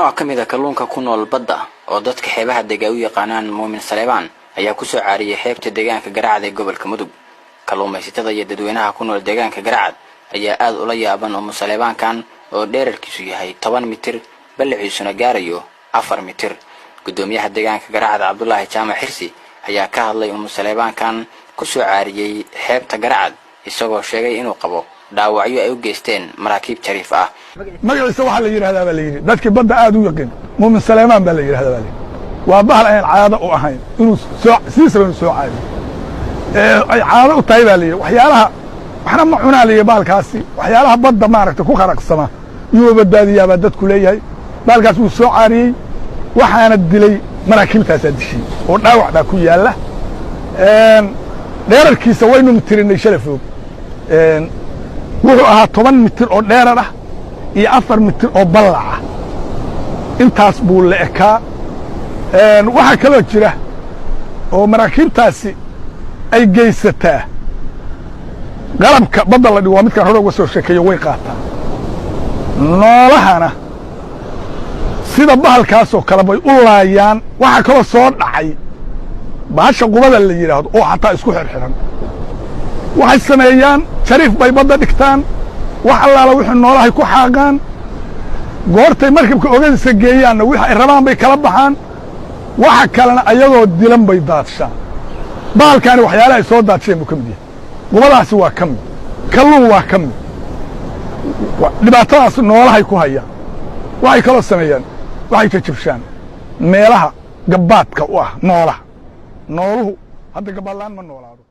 Nooc ka mid a kalluunka ku nool badda oo dadka xeebaha dega u yaqaanaan Muumin Saleebaan ayaa ku soo caariyey xeebta deegaanka Garacad ee gobolka Mudug. Kalluumaysatada iyo dadweynaha ku nool deegaanka Garacad ayaa aad ula yaaban Umu Saleebaankan oo dheerarkiisu yahay 10 mitir, ballaciisuna gaarayo 4 mitir. Guddoomiyaha deegaanka Garacad, Cabdulaahi Jaamac Xirsi, ayaa ka hadlay Umu Saleebaankan ku soo caariyey xeebta Garacad, isagoo sheegay inuu qabo dhaawacyo ay u geysteen maraakiib jariif ah. Magaciisa waxaa la yidhahdaa, baa la yidhi, dadkii badda aad u yaqiin, Muumin Saleemaan baa la yidhahdaa. Baa la yidhi waa bahal aan caado u ahayn inuu soo siisaba inuu soo caadiyo ay caado u tahay, baa la yidhi. Waxyaalaha waxna ma cunaa la yidhi bahalkaasi, waxyaalaha badda maaragtay ku qaraqsama iyuu badbaadiyaa baa dadku leeyahay. Bahalkaas wuu soo caariyey, waxaana dilay maraakiibtaasaa dishay oo dhaawac baa ku yaalla. Dheerarkiisa waynu tirinay shalafoog, wuxuu ahaa 10 mitir oo dheerar ah iyo 4 mitir oo ballac ah, intaas buu la ekaa. Waxaa kaloo jira oo maraakiibtaasi ay geysataa qalabka badda la dhigo, waa midkaan hore uga soo sheekeeyo, way qaataa. Noolahana sida bahalkaasoo kale bay u laayaan. Waxaa kaloo soo dhacay bahasha qubada la yidhaahdo oo xataa isku xirxiran. Waxay sameeyaan jariif bay badda dhigtaan, wax allaala wixii noolahay ku xaaqaan. Goortay markabka ogadiisa geeyaanna wixi ay rabaan bay kala baxaan, waxa kalena ayagoo dilan bay daadshaan. Bahalkaani waxyaalaha ay soo daadsheen buu ka mid yahay. Qubadaasi waa ka mid, kalluun waa ka mid. Dhibaatadaas noolahay ku hayaan. Waxay kaloo sameeyaan, waxay jajabshaan meelaha gabbaadka u ah noolaha. Nooluhu hadda gabbaadla'aan ma noolaado.